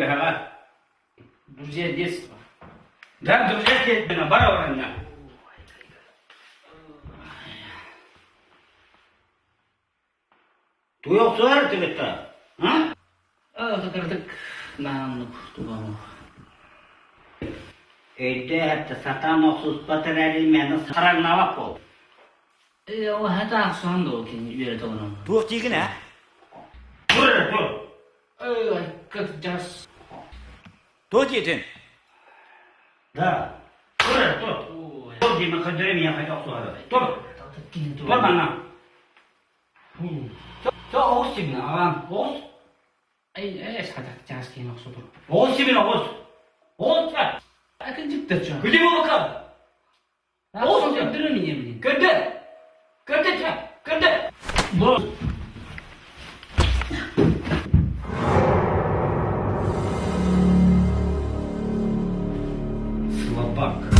бэһэҕэ. Друзья детства. Да, друзья детства, бара баранна. Туй охсуар тигитта? А? Кырдык нааннык тугану. Өйдөө сатаан охсуспат эрээри мээнэ сараҥнаабат буол. Э, ол хата ахсаан да ол кини үөрэтэ олорон. Туох диигин ээ? Тур эрэ, тур. Ой, кырдьас. Туох диэтин? Да. Тур эрэ, тур. Тур диэмэ, көрдөрө миэхэ охсуһары. Тур. Тур манна. Чо оҕус сибин аҕаан, оҕус. Эй, эй, хата чаас киин охсутур. Оҕус сибин оҕус. Оҕус ча. Акынчыктар чо. Күлү буолка. Оҕус көрдөрө минемин. Көрдөр. Көрдөр ча. Көрдөр. Бу. Слабак.